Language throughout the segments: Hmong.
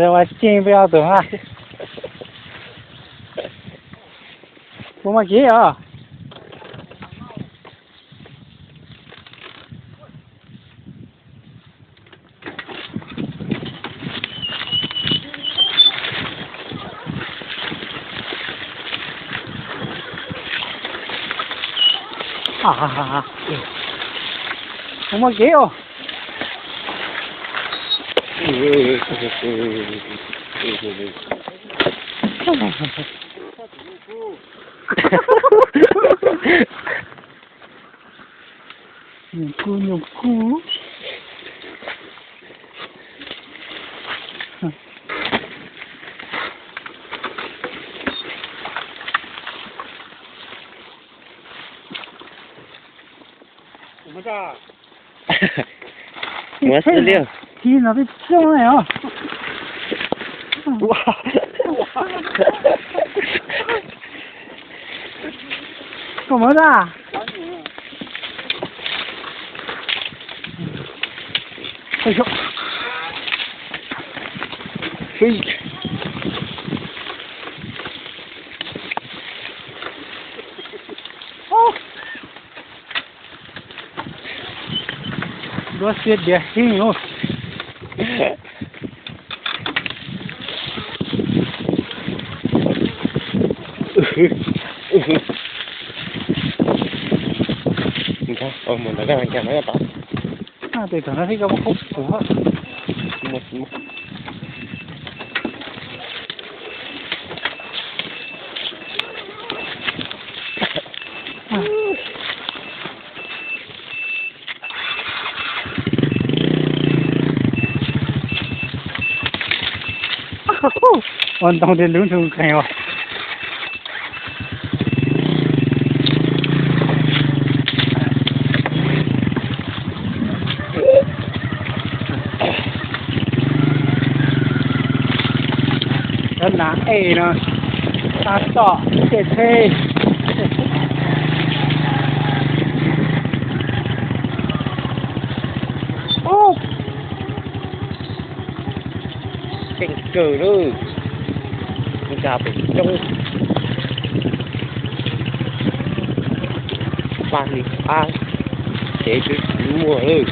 Ua tseeb peb ob tug na. Puas muaj kev os? Puas muaj kev os? Nyuam kub, nyuam kub. Muab xwb liaj. Ci no peb txob os. Koj muab na. Duab xiab diav heev os. Mus ntawm koj, mus ntawm koj, mus ntawm koj. Ua ntoo tias lub ntug qees os. Cov nas ej no, tab tom caij tsheb. Keej kawg lawm, nkag pem roob, pab li pab, kev twb tsis muaj lawm.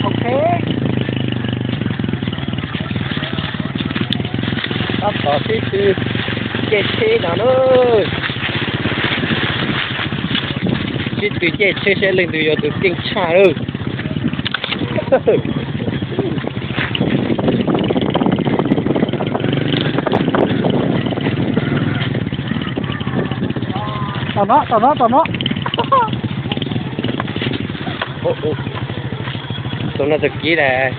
Ok. Tab tom sib tw caij tsheb no na. Sib tw caij tsheb saib leej twg yog tus keej tshaj lawm. Tom no, tom no, tom no. Tom no txog kiv lawm.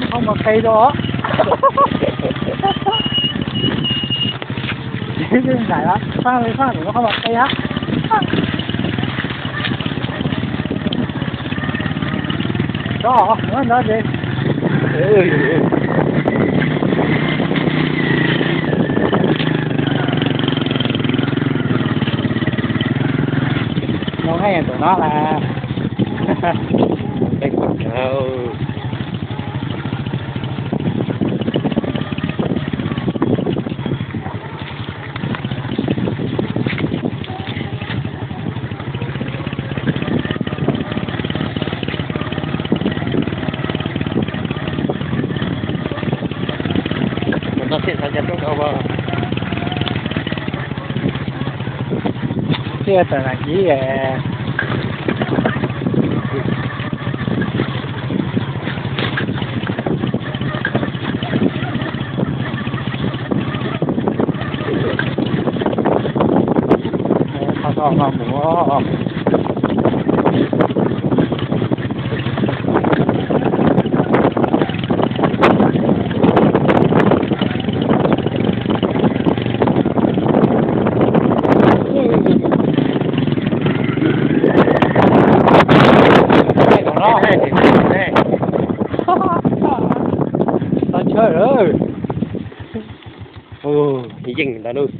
Qhov muag qe rau. Nraim lawm, faj li faj, qhov muag qe hab. Rov, muab nrov ces. Nyob nqaij tus no las. Thiaj tawm lam kiv. Qhov tod mas mus. Yeej ntawd lauj.